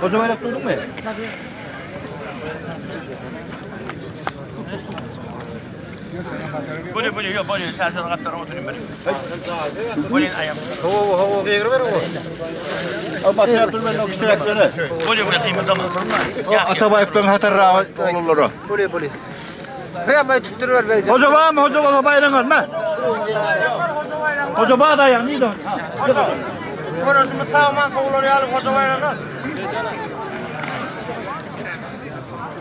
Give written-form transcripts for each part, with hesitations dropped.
Hoca bayrak duydun mu? Boli boli yok boli sen sen katlar oturayım ben. Boli ayam. Hava hava giyir ver o. Ama sen dur ben o kişileklere. Boli boli kıymet zaman. Atabayıp'tan hatarra oğulları. Boli boli. Prema tutturuver beyce. Hoca var mı? Hoca var bayrağın var mı? Hoca var da ya neydi? Orasını sağman soğular yalı hoca bayrağı.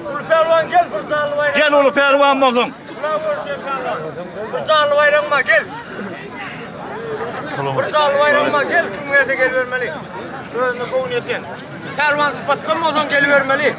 Ulu pervan gel bu canlı bayrağı. Gel oğlu pervan olsun. Bu canlı bayrağıma gel. Bu canlı bayrağıma gel. Kim gelse gel vermeli. Özünü kovun yeten. Pervan sıpatlan olsan gel vermeli.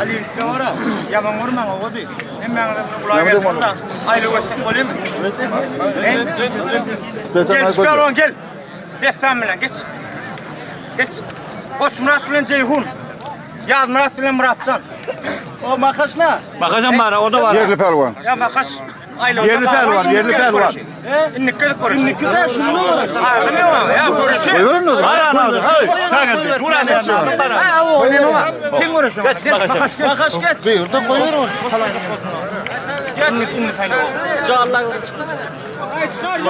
Ali bitti var Yaman vurma o değil. Hem ben adamın kulağa geldim da aile görsek olayım mı? Gel çıkar on gel. Destan bilen geç. Geç. Osmurat bilen Ceyhun. Yaz Murat bilen Muratcan. O makaş ne? Bakacağım bana o da var. Yerli pervan. Ya makas. Aile Yerli pervan, yerli pervan. İnnik gelip görüşün. İnnik de şunu var. Ha, değil mi o? Ya görüşün. Koyverin o zaman. Var ana. Hey, sen gel. Dur ana. Ha o ne var? Kim görüşüyor? Geç makas gel. Makaş geç. Buyur da koyver onu. Canlar çıktı. Ay çıkar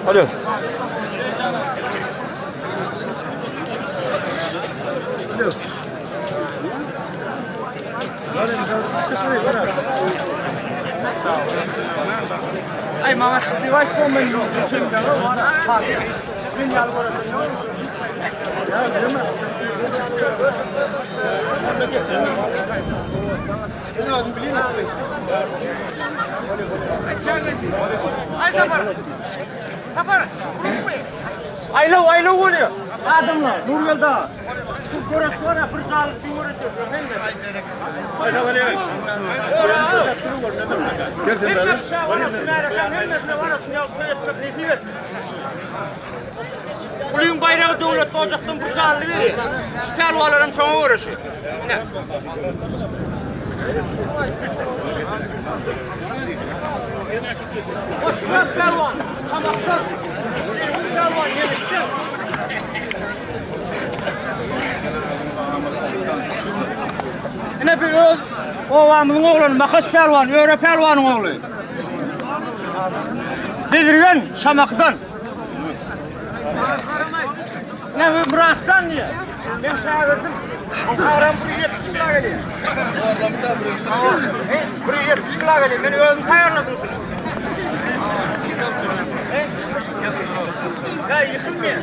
Alo. Ay makas bir var koymayın. Ben yalvarıyorum. Ay tapar. Tapar. Aylaw aylaw oluyor. Adamlar Nurgelda. Şu görüş var ya, bir sağlık bir görüş yok. Gel sen beri. Uluyun bayrağı döwlet boljakdan bir janly beri. Şu pälwalaram şoňa görüşü. Ne? Osman pälwan, kamakdan. Pälwan yemişti. Ine bir öz owamyň ogly, Makas pälwan, Öre pälwanyň ogly. Bezirgen Şamakdan. Ne bu Murat'tan diye. Ben şagirdim. Aram bir 70 kilo geliyor. He, bir 70 kilo geliyor. Ben özüm tayarladım şunu. He? Ya yıkılmıyor.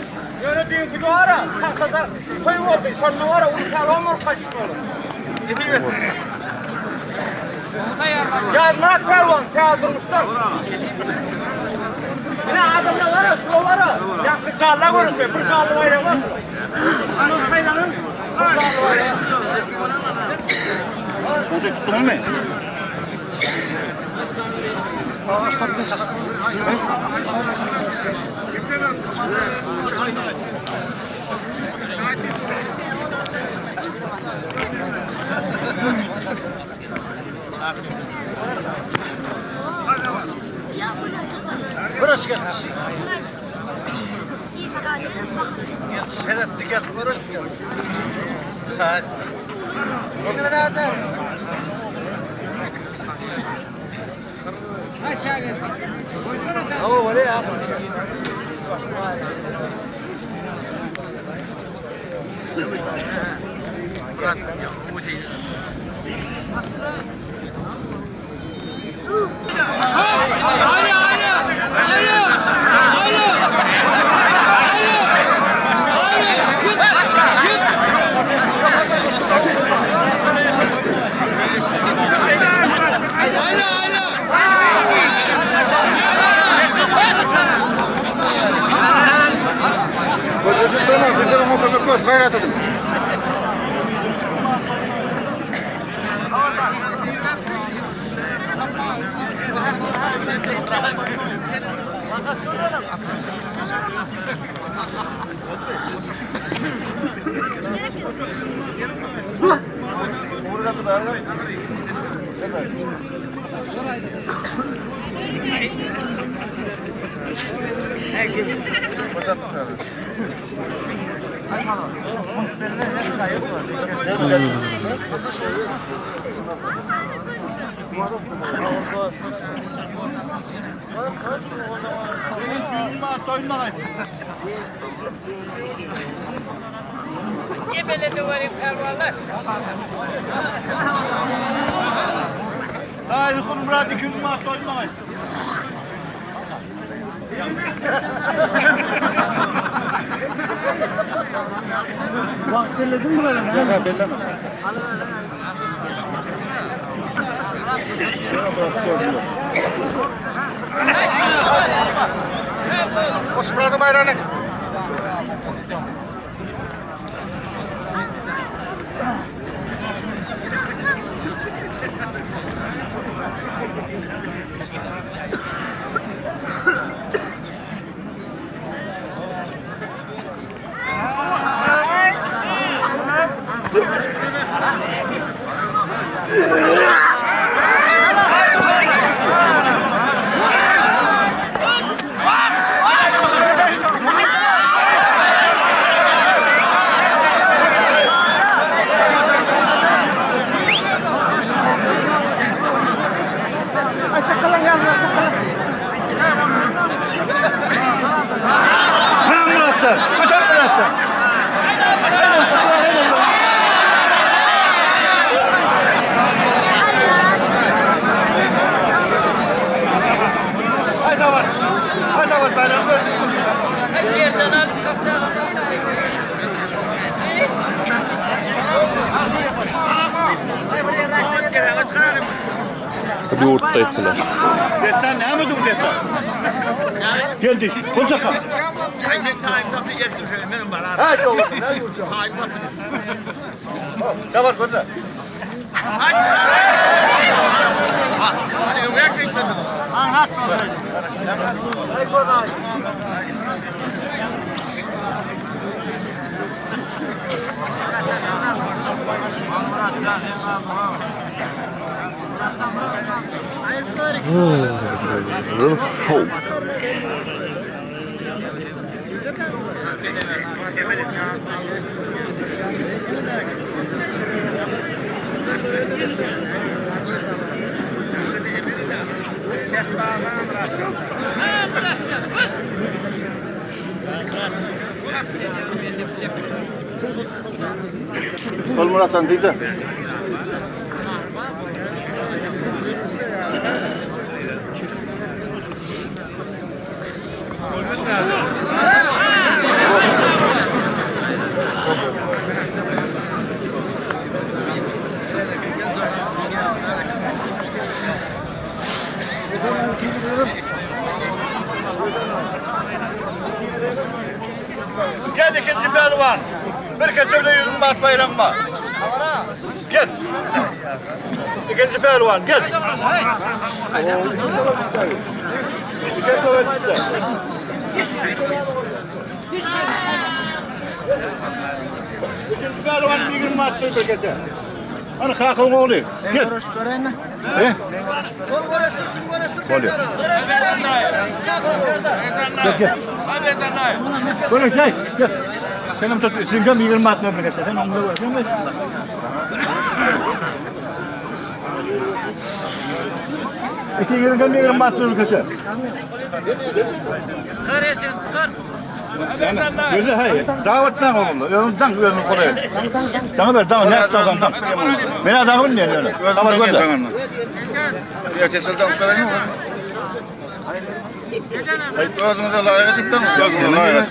Öyle dünkü duvara, tahtada koy oldu. Sonra var ya, ulu olur kaçtı olur. Yetiyor. Ya Murat Pervan, ya durmuşlar. Yine adamlar var ya, şuna var ya. Yankı çağla görüşüyor, bir çağla bayrağı var. Anıl Kaylan'ın bir çağla bayrağı. Hoca tuttun mu? Burası gel. Evet, gel, burası gel. Hayır hayır. Hayır. Dabat gaýrat ediň. Bir ýurtda etdiler. Destan näme dur destan? Geldi. Konçaka. Haydi oğlum. Davar koca. Şow. Ol Murat sen diyeceksin. Gel ikinci pehlivan. Bir keçemde yüzün bat bayram var. Gel. İkinci pehlivan gel. İkinci pehlivan bir gün mat bir keçe. Hani kalkın oğlu. Gel. He? Oluyor. Gel gel. Böyle şey. Gel. Senin tut, sen 20 atma bir keçe. Sen onu ver. Sen ver. İki yirmi bir yirmi atma bir keçe. Çykar eşin çykar. Gözü hayır. Davetden oğlum. Önünden önünü koyayım. Tamam ver tamam. Ne yaptın tamam. Ben adamı bilmiyorum öyle. Tamam Özünden gönder. gel tamam. Ya çesilden kurtarayım mı? Özüňize laýyk edip de, özüňize laýyk edip.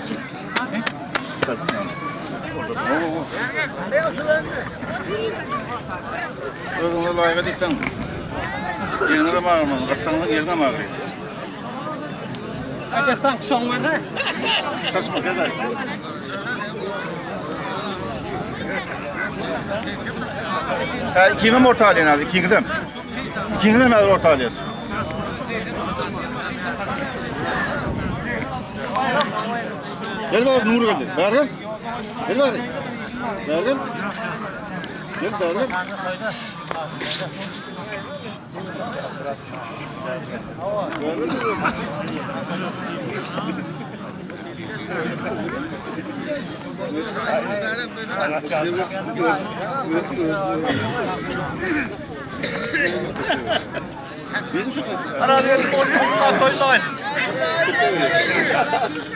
Özüňize laýyk edip de. Ýerine de agyrmaz, gyrtdagyň ýerine agyrýar. Aýtsaň şoň bilen. Saçma gel. Sen ikiňem orta alýan az, ikiňizem. Ikiňizem häzir orta alýas. Gel bari Nuri geldi. Bari gel. Gel bari. Bari gel. Gel bari gel.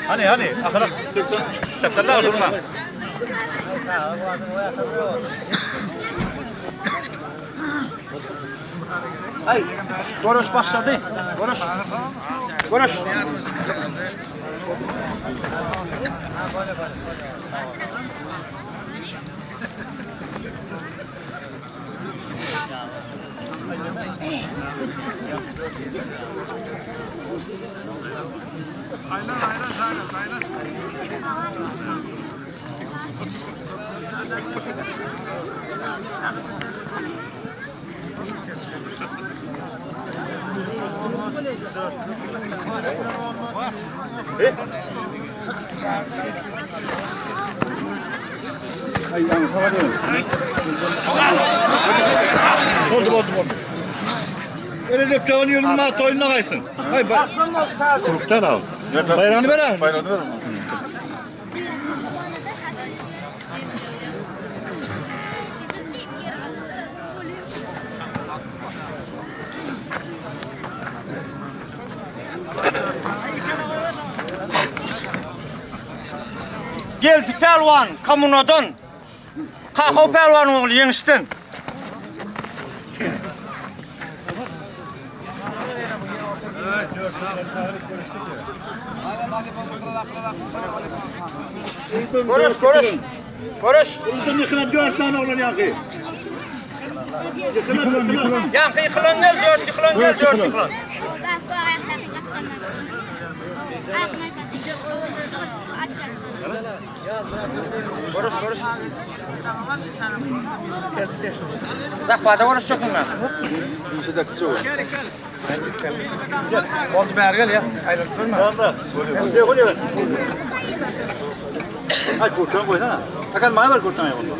Hani hani ahlak tutuştaklar durma. Ay, göreş başladı. Göreş. Göreş. Oldu oldu oldu. Recep Cavan yolunma toyuna kaysın. Hay bak. Kuruktan al. Bayrağını ver abi. Bayrağını ver. Geldi pälwan kommunadan. Kaho pälwan ogly ýeňişden. Görüş, görüş. Görüş. Bundan yıkılan dört tane olan yankı. Yıkılan, yıkılan. Ýaňky ýykylan gel, dört ýykylan gel, dört ýykylan. Görüş, görüş. Zahwada görüş çökün ben. Oldu bäri gel ya. Aýrylyp durma. Gel gel. Ay kurtan koy ha. Akan bana ver kurtan ya bunu.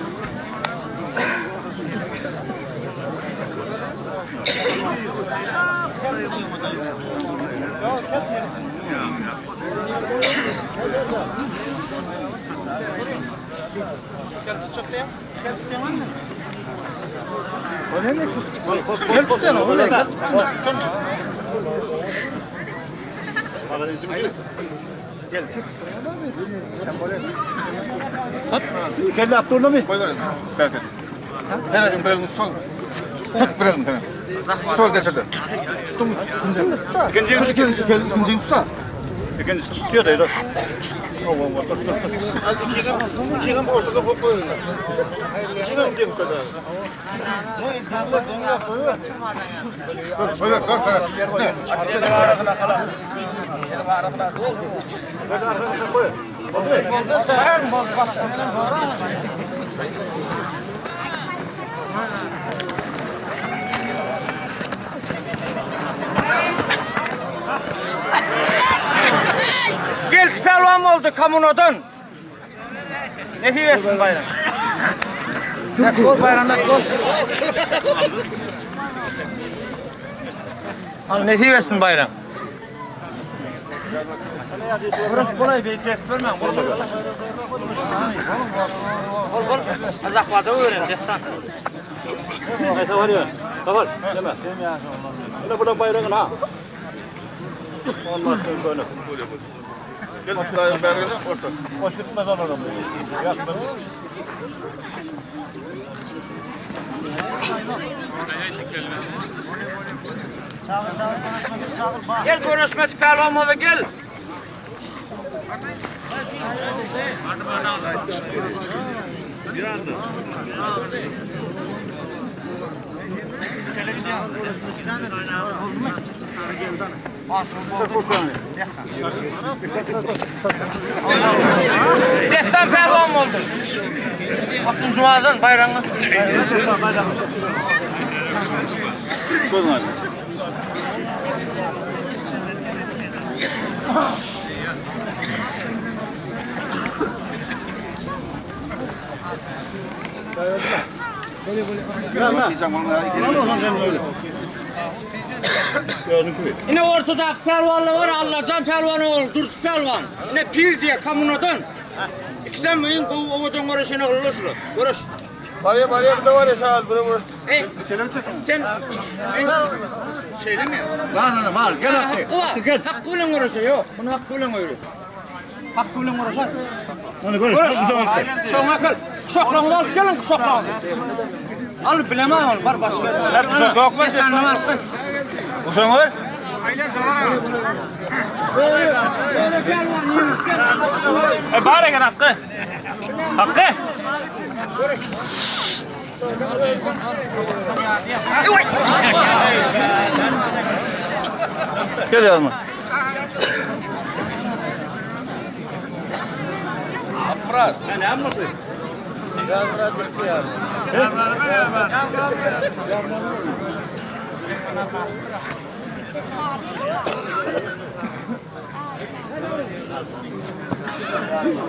Gel tutsana oğlum. Gel Gel. Kelle attı mı? Koy ver. Berke. Her adın bir elini sol. Tut bir elini sen. Sol geçirdi. Tuttum. İkinci İkinci, ikinci, ikinciyi tutsa. İkincisi tutuyor da. Az ikiğim, ikiğim ortada koy koyun. İkiğim diye bu kadar. Sor, koy ver, sor, koy ver. Geldi pälwan boldy kommunadan. Nesip etsin bayram. Gol bayramlar gol. Al nesip etsin bayram. Görüş bolay beýtip görmäň. Bol bol. Bol. Azakbada öwren destan. Ay var ya. Var. Deme. Hele burada bayrağın ha. Olmaz böyle. Gel bir daha bergeze orta. Boş gitmez onu. Yakmaz. Gel görüşmesi pälwan boldy gel. Destan pälwan boldy. Otuzunjy bazan baýragyňy. Gözüň aýdyň. Ine ortadaky pälwanlar bar, Allajan pälwan ogly Durdy pälwan. Ine Pir diýe kommunadan. Ikisem iň gowy owadan göreşen oglanlar şular. Göreş. Barýa barýa bir de barýa şagal bir göreş. Ey, sen şeýlemi? Bar ana bar gel atdy. Hakkı var. Gel. Hakkı bilen göreşe yok. Bunu hakkı bilen göreş. Hakkı bilen göreşer. Onu görüş. Şoňa gel. Kuşaklaryňyzy alyp geliň kuşaklaryňyzy. Alyp bilemem ony bar başga. Kuşak ýokmy? Uşaň bar? E bar eken Hakkı. Hakkı. Gel yanıma.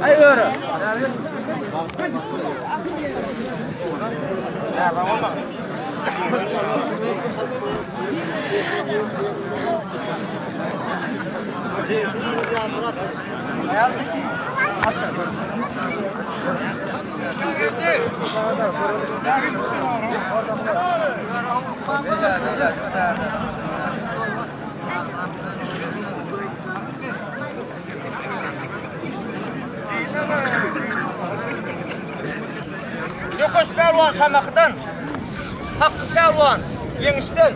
Ay öre. Ýokaş pälwan Şamakydan. Hakkı pälwan Ýeňişden.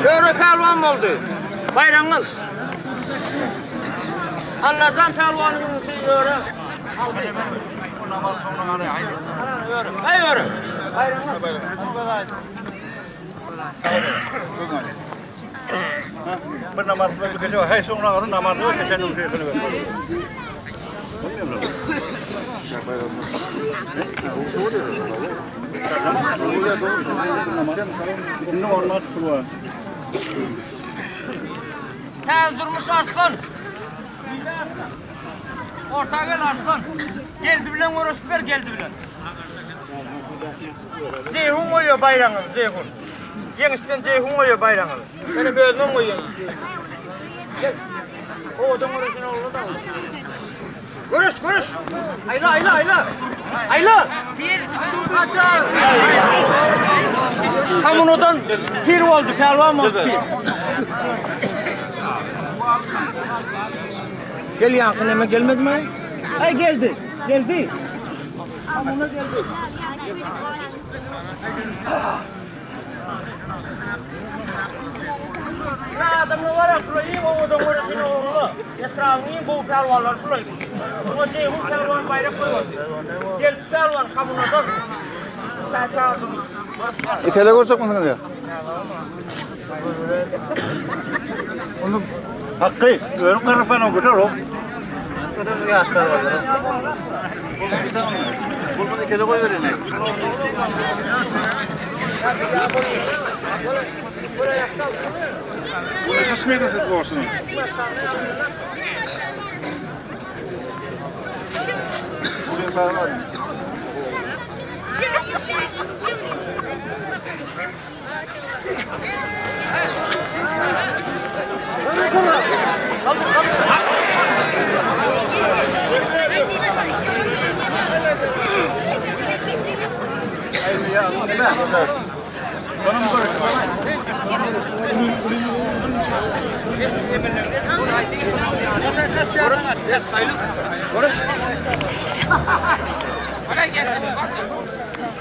Öre pälwan boldy. Baýragyňyz. Allajan pälwanyň ünsi öre. Aldy. Ay öre. Baýragyňyz. Bir namaz kılıp geçiyor. Hey sonra alın namaz kılıp geçen ülkeye Şimdi olmaz kulu. Täze durmuş arslan. Orta gel arslan. Geldi bilen görüşüp ber geldi bilen. Ceyhun goýuyor baýragyňyzy Ceyhun. Ýeňişden Ceyhun goýuyor baýragyňyzy. Meni özüm goýuyor. Gel. Owadan görüşün ogly da. Görüş, görüş. Ayla, ayla, ayla. Ayla. Bir, açar. Kamunodan pir oldu, pehlivan oldu pir. Gel yankın hemen gelmedi mi? Ay geldi, geldi. Kamuna geldi. Ya adamlar var ya şurayı iyi ovadan görüşün oğlu. Etrafını iyi bu pehlivanlar şurayı. Bu Ceyhun pehlivan bayrak koyuyor. Gel pehlivan kamunadan. İtele görsek mi ya? Hakkı, ölüm karıpan o güzel o. Bulmadı kele koy verin. Bunu kaçmaya da set borçlu. Buraya sağlam.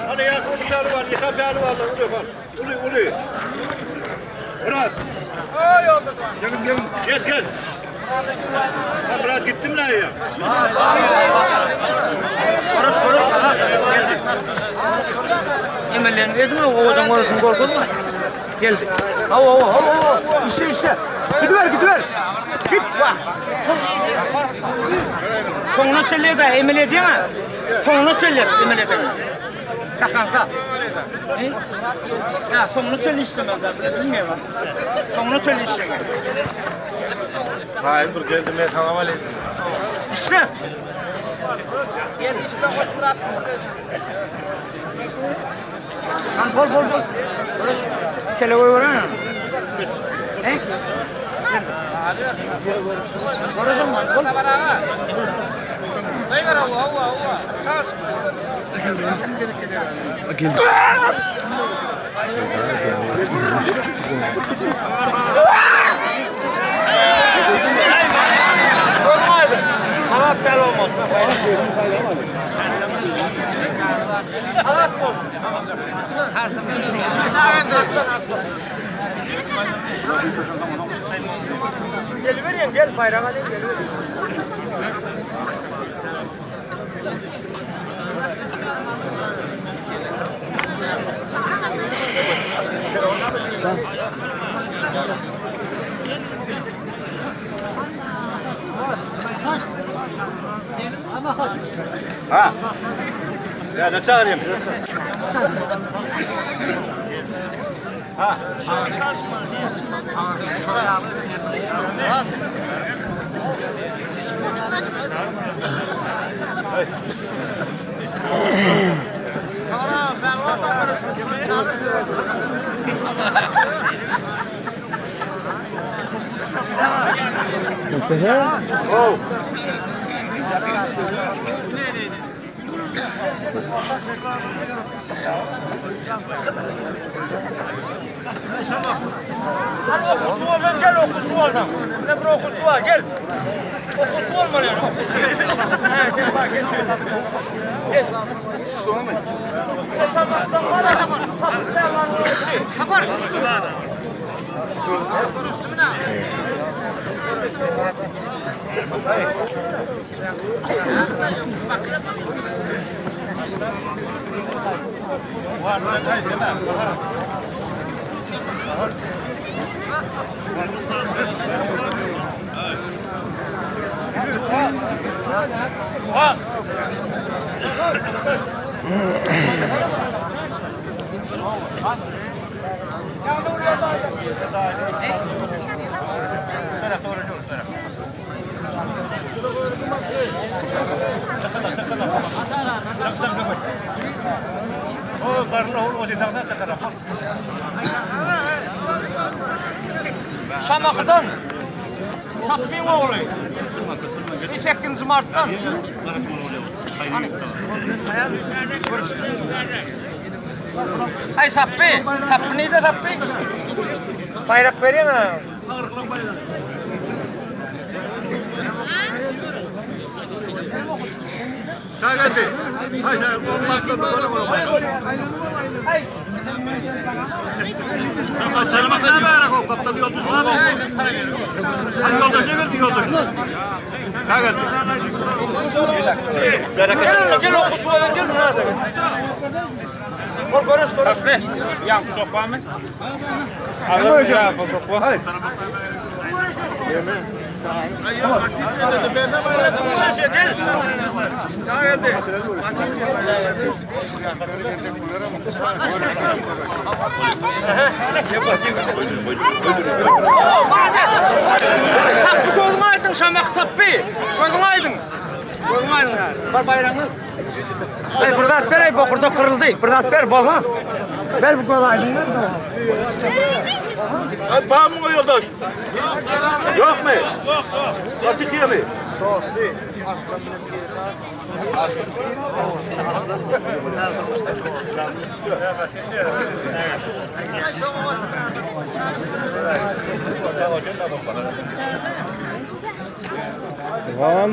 Hani ya kuşlar var, yıka var, ulu var. Ulu, ulu. Murat. Gelin gelin. Gel gel. Ha Murat gittim lan ya. Görüş görüş. Aha, geldi. Emellerini edin o owadan görüşün görkezme. Geldi. Hawa hawa hawa hawa. Işe işe. Gidiver gidiver. Git bak. Soňuna çenli de emel edýäň. Soňuna çenli emel edýäň. Takansa. Ha, soňuna çenli işlemez. Bilmeýär. Soňuna çenli işleýär. Hayır dur geldim ben sana var. İşle. Lan bol bol bol. Kele koy görene. He? Gelivereyim gel bayrağa alayım gelivereyim. Ha. Ya ne çağırayım? Hadi okuçu olsan gel okuçu olsan. Ne bir okuçu var gel. Okuçu olmalı yani. He, gel bak gel. Gel. Kapar. O karnına oğlum o dağdan sakara. Şamakydan. Sapmyň ogly. 8 Martdan. Ay Sappi, Sappi neydi Sappi? Bayrak berýän ha. Ha geldi. Haydi olmaz böyle böyle. Ay Açarmak ne bayrak o kaptan yoldaş var mı? Hadi yoldaş ne geldi yoldaş? Ha geldi. gel oğlum, gel okusu olan gel. Gel görüş görüş. Yan kusok var mı? Alır ya kusok var. Sappi gözüň aýdyň Şamak Sappi. Gözüň aýdyň. Gözüň aýdyň. Bar baýragyňyz. Ay bir zat ber ay bokurda kırıldı. Bir zat ber bolha. Ver bu göz aydın ver. Hadi bağ mı yoldaş? Yok mu? Yok yok. Atık mi? Tamam.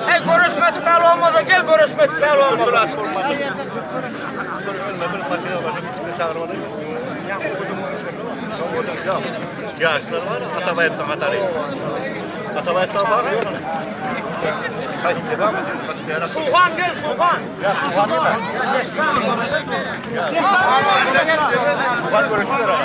Hey görüşmedik bel olmaza gel görüşmedik bel olmaza. Yaşlar var, Atabayev'den Atarı. Atabayev'den var mı? Haydi devam edelim. Sulhan gel Sulhan. Ya Sulhan değil mi? Sulhan görüşmüyor ama.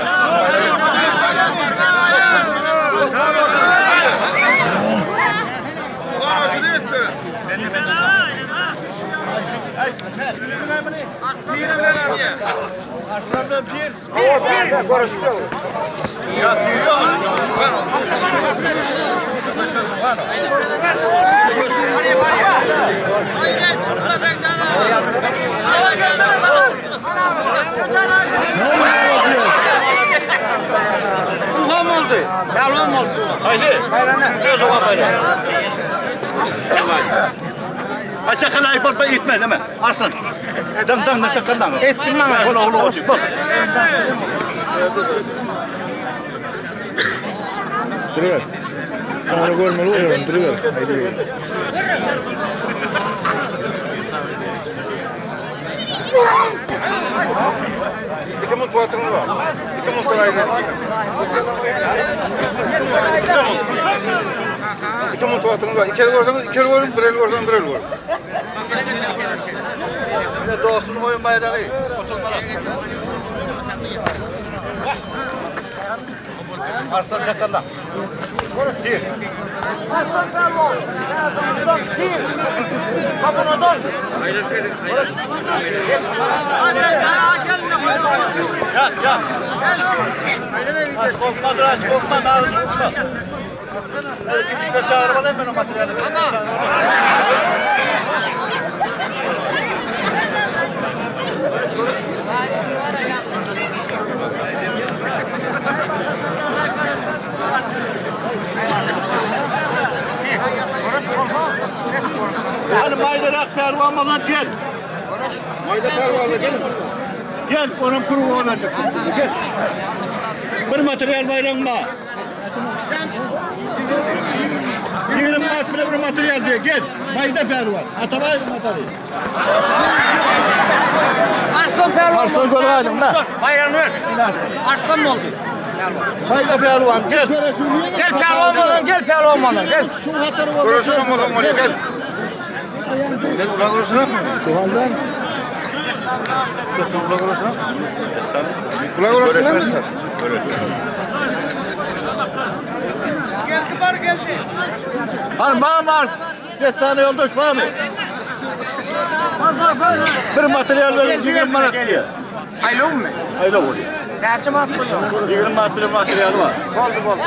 Ya biliyor. Sulhan oldu. Pehlivan oldu. Haydi. Ne zaman bayrağı? Ay sakın ayıp olma gitme değil mi? Arslan. Dan dan sakın dan. Ettim ama. Ola ola olsun. Bak. Duruver. Sonra görmeli oluyorum. Duruver. Haydi. İki mut kuatımız var. İki mut ayrı. İki mut kuatımız var. İki el görsen iki el görün, bir el görsen bir el görün. Bir de doğusunun oyun bayrağı. Oturmalar. Arslan çakalla. Bir. Aslan pehlivan. Bir. Kabunadan. Yat yat. Az korkma dur az korkma. Az korkma. Evet, küçükler çağırmalıyım ben o materyali. Hani maydarak pervan bana gel. Mayda pervane gelin. Gel onun kuru o verdik. Gel. Bir materyal bayram var. 20 mat bile bir materyal diyor. Gel. Mayda pervan. Atabay materyal. Arslan pehlivan. Arslan görmedim lan. Bayrağını ver. Arslan mı oldu? Mayda pervan gel. Gel pehlivan olmadan gel pehlivan olmadan gel. Görüşün olmadan var ya gel. Sen ulan görüşün mü? Tuhan'dan. Sen ulan görüşün mü? Ulan görüşün mü sen? Hani bana var. Destane yoldaş var mı? Bir materyal verin. 20 manat diye. Hayırlı mı? Hayırlı oluyor. Gerçi mi attın? 20 manat bir materyal var. Oldu oldu.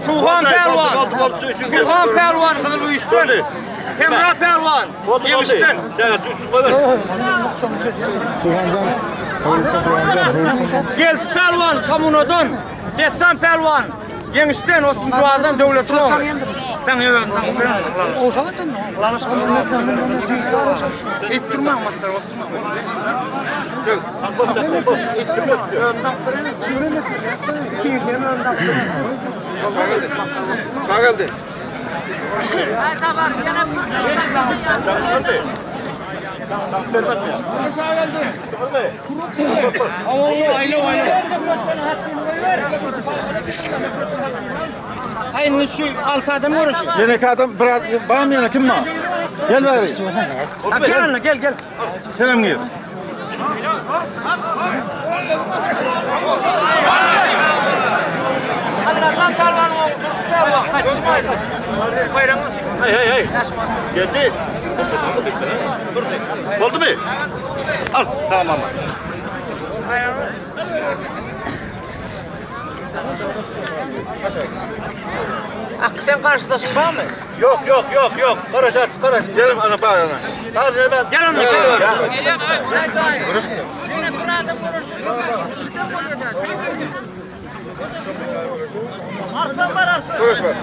Sulhan pehlivan. Oldu, oldu, oldu. Sulhan pehlivan Kızıl Uyuş'tan. Emrah pehlivan. Oldu, oldu. Yemiş'ten. Evet, üstü koyver. Tuhan'dan. Hurka Tuhan'dan. Hurka. Gel pehlivan Kamuno'dan. Destan pehlivan. Yemiş'ten Osman Cuha'dan Devlet'in oğlu. Dan evet dan. İttirme ama Sağ geldi. Sağ geldi. Hayır şu altı adam uğraşıyor. Yine adam biraz bana mı yana kim var? Gel bari. Ha, gel anne gel gel. Selam gir. Allah'tan pehlivan oğlu. Pehlivan. Kaç. Bayramı. Hey hey hey. Geldi. Boldy my? Al, tamam. Hakkı sen karşıdaşın var mı? Yok yok yok yok. Karaş at, karaş. Gel ana bak ana. Hadi ben. Gel onunla gel. Gel. Görüş var.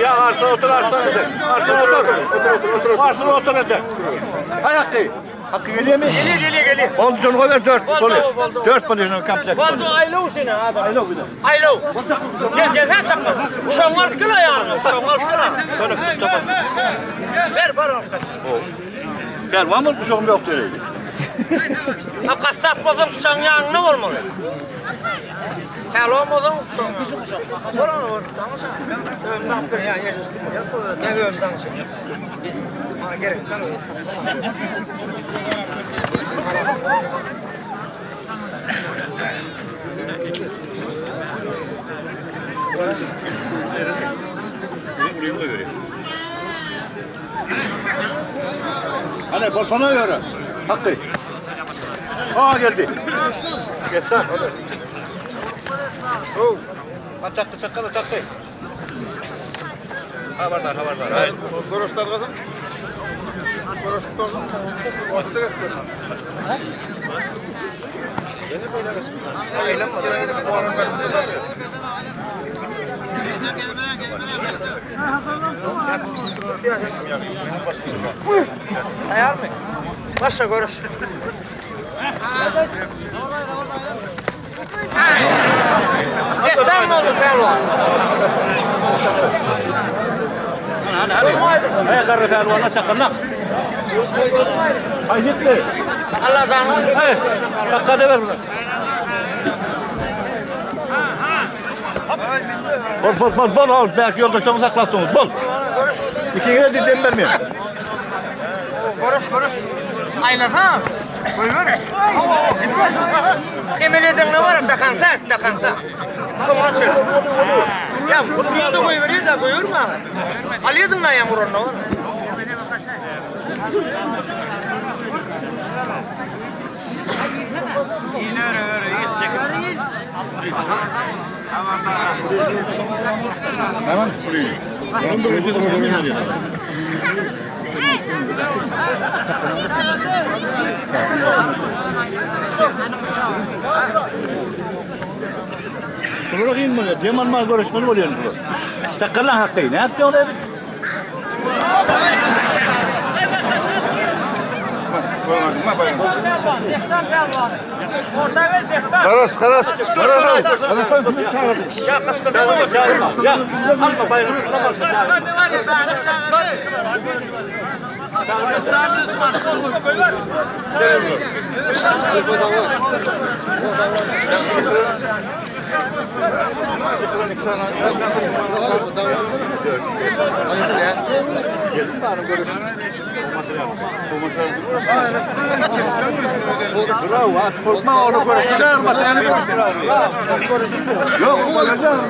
Ya arslan otur arslan eder. Arslan otur. Otur otur otur. Arslan otur eder. Hay Hakkı. Hakkı geliyor mu? Geliyor geliyor geliyor. Oldu canım ver dört. Oldu, Oluyor. oldu. Dört oluyor komplek. Oldu aylo seni abi. Aylo bir de. Aylo. Gel gel her sakla. Uşağlar kıla yani. Uşağlar kıla. Böyle tamam. Ver var arkası. Ver var mı kuşağım yok diyor. Ha kasap bozun bıçağın yanına olmalı. Hello bozun bıçağın. Oran or danışa. Önden aptır ya yersiz. Ne bir önden danışa. Bana gerek lan. Hani balkona göre. Hakkı. Aa geldi. Gel sen. Oo. Ha taktı sakalı taktı. Haberdar haberdar. Hayır. Görüşler kızım. Görüş tutun. Ortada götürün. Tayar mı? Başla görüş. Destan mı oldu pehlivan? Hey karı pehlivanla çakırnak. Hay gitti. Allah canını. Hey. Dakika ver bunu. Bol bol bol bol ol. Belki yoldaşlarımı saklattınız. Bol. İki kere dedim vermeyeyim. Görüş görüş. Aylar ha. Buyur. Emel edin ne var? Dakansa et dakansa. Sonra söyle. Ya bunu da koyuverir de koyurma. Alıyordun lan yağmur onu. Hemen burayı. Şuralara inmiyor. Deman mal görüşmeli oluyor. Sakın lan hakkı. Ne yaptı oraya? Karas karas. Karas al. Karas al. Çağırma çağırma. Ya alma bayrağı. Alamazsın. Bravo, at korkma onu görüşürler, materyali görüşürler. Yok, olacak.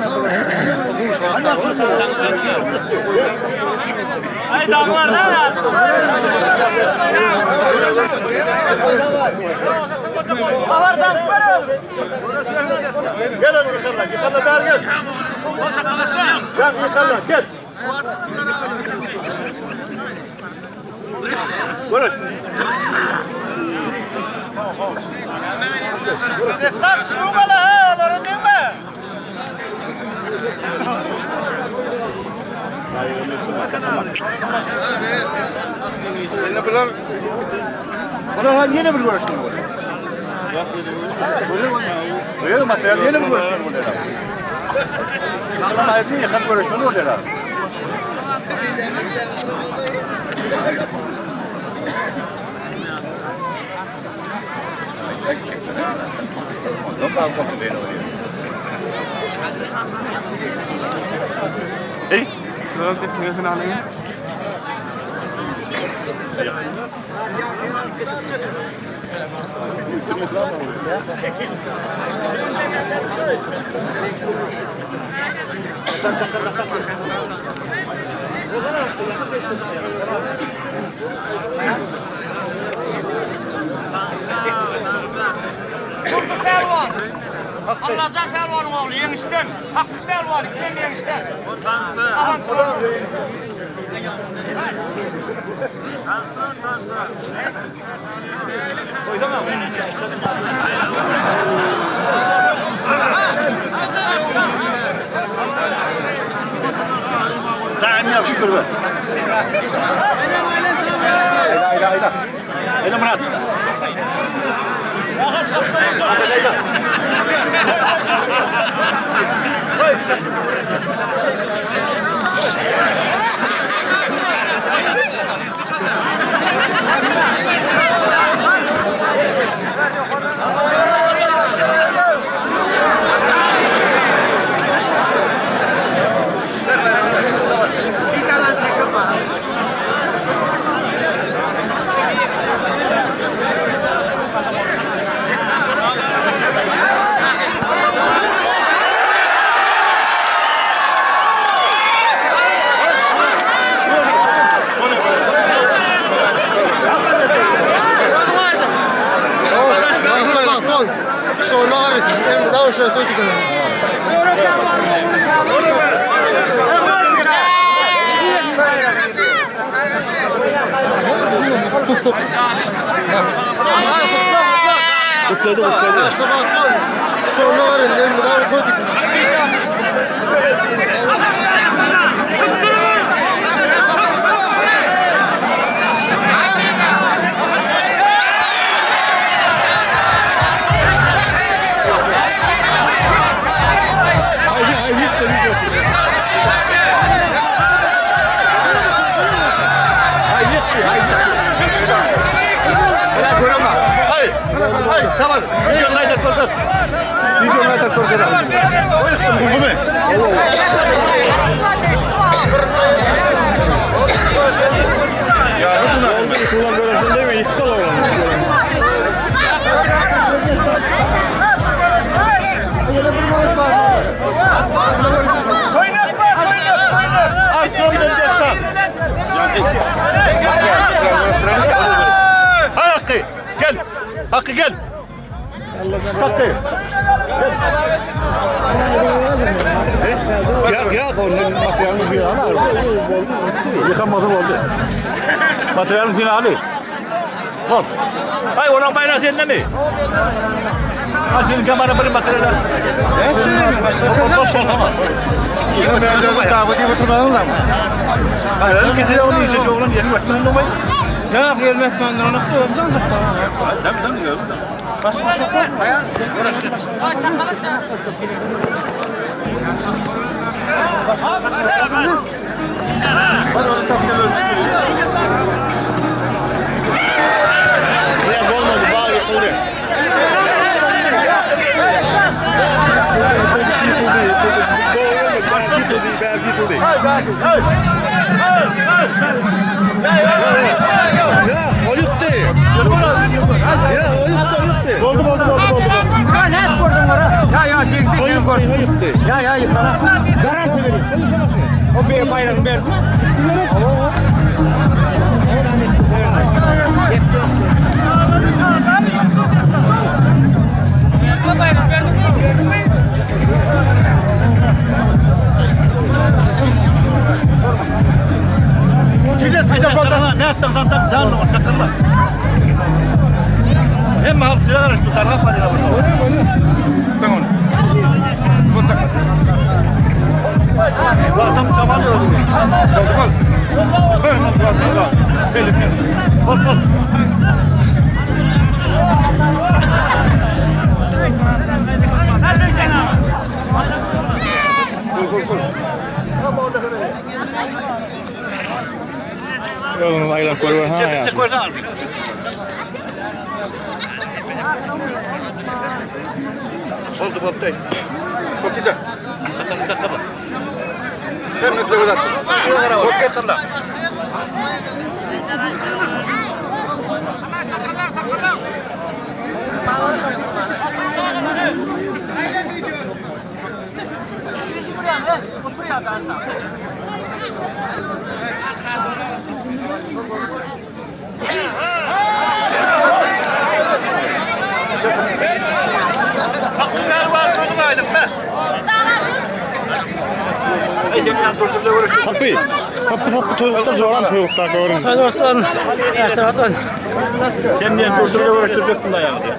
Ay dağlarda. Gel hadi yıkanla, yıkanla daha gel. Gel yıkanla, gel. Görüş. Destan şurugala ha, onları değil mi? Eline bırak. Bunlar yeni bir görüşme bu. Böyle materyal yeni bir görüşme bu. Yıkanla ayrı yıkan görüşme oluyor. Hey. Durdy pälwan. Allajan pälwanyň ogly ýeňişden. Hakky pälwan ikisem ýeňişden. Ahançylar. Daýym ýapyşyp dur ber. Aýda, aýda, aýda. Aýda Murat. Aýda, aýda. Hakkı gel. Hakkı gel. Hakkı. Gel. Ya ya onun materialini bir al. Yıkanması oldu. Materialini bir al. Bol. Ay onun bayrağı sende mi? Ha senin kamera bir materyal. Ben söylemiyorum. Boş ol tamam. Ýa gelmek döndürmek özden çykdy. Oldu oldu oldu oldu. Net gördün ora. Ya ya dikti gördüm. Ya ya sana garanti vereyim. O bir bayrak verdi. Teyze teyze koldan ne attın lan tam canlı o çakırma. Hem halk silah araştı taraf var ya burada. Tamam. La tam çaban diyor. Oldu gol. Ver lan bu Belli Bos bos. Gol gol gol. Ýolunu aýlap görüň ha ýa. Çık oradan. Oldu oldu. Gol teyze. Çakırma çakırma. Hem mesele gol attı. Gol geçsin de. aýdyň be. Ey sen durdurda görüşdür. Sapy. Sapy sapy toýluklar joram toýluklar görüň. Sen niye durdurda görüşdüreceksin dayanı diye.